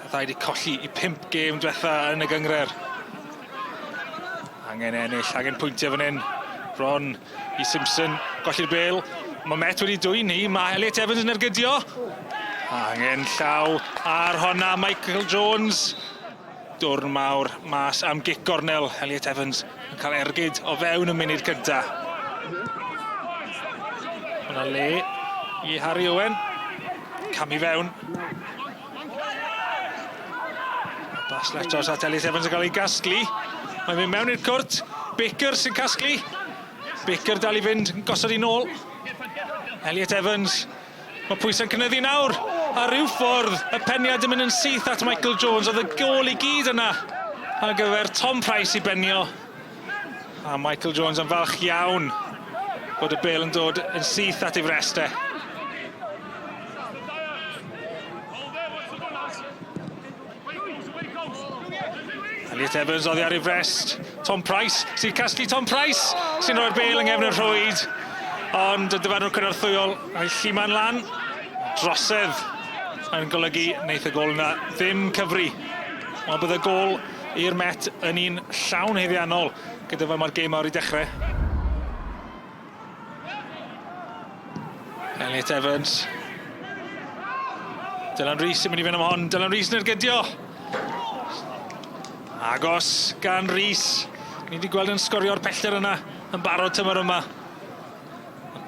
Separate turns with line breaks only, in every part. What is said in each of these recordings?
Y ddau wedi colli i 5 gêm diwetha yn y gynghrair. Angen ennill, angen pwyntiau fan hyn. Bron i Simpson golli'r bêl. Mae Met wedi dwyn hi, mae Elliot Evans yn ergydio. Angen llaw ar honna Michael Jones. Dwrn mawr mas am gic gornel. Elliot Evans yn cael ergyd o fewn y munud cynta. Yna le i Harry Owen. Cam i fewn. Bas Letos at Elliot Evans yn cael ei gasglu. Mae'n mynd mewn i'r cwrt. Baker sy'n casglu. Baker dal i fynd, yn gosod i nôl. Elliot Evans. Mae pwysau'n cynyddu nawr. A rhyw ffordd, y peniad yn mynd yn syth at Michael Jones. Oedd y gôl i gyd yna ar gyfer Tom Price i benio. A Michael Jones yn falch iawn bod y bêl yn dod yn syth at ei frest e. Elliot Evans oddi ar ei frest. Tom Price sy'n casglu Tom Price sy'n rhoi'r bêl yng nghefn y rhwyd. Ond y dyfarnwr cynorthwyol a'i lluman lan. Drosedd yn golygu wneith y gôl yna ddim cyfri. Ond bydd y gôl i'r Met yn un llawn haeddiannol gyda fel mae'r gêm mawr i dechrau. Elliot Evans. Dylan Rees yn mynd i fynd am hon. Dylan Rees yn ergydio. Agos gan Rees. Ni wedi gweld yn sgorio'r pellter yna yn barod tymor yma.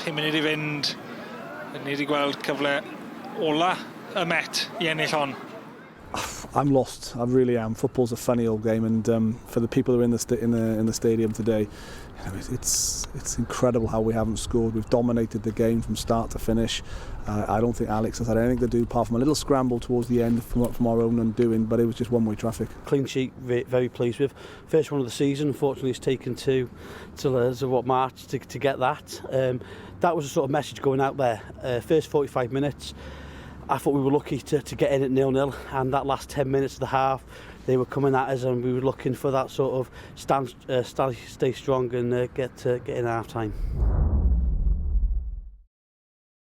5 munud i fynd. Ni wedi gweld cyfle ola y Met i ennill hon.
I'm lost. I really am. Football's a funny old game, and for the people who are in the in the in the stadium today, you know, it's it's incredible how we haven't scored. We've dominated the game from start to finish. I don't think Alex has had anything to do apart from a little scramble towards the end from, from our own undoing, but it was just one-way traffic.
Clean sheet, very pleased with. First one of the season, unfortunately it's taken to till to what March to, to get that. That was a sort of message going out there. First 45 minutes, I thought we were lucky to, to get in at 0-0 and that last 10 minutes of the half they were coming at us and we were looking for that sort of stand, stay strong and get, get in half time.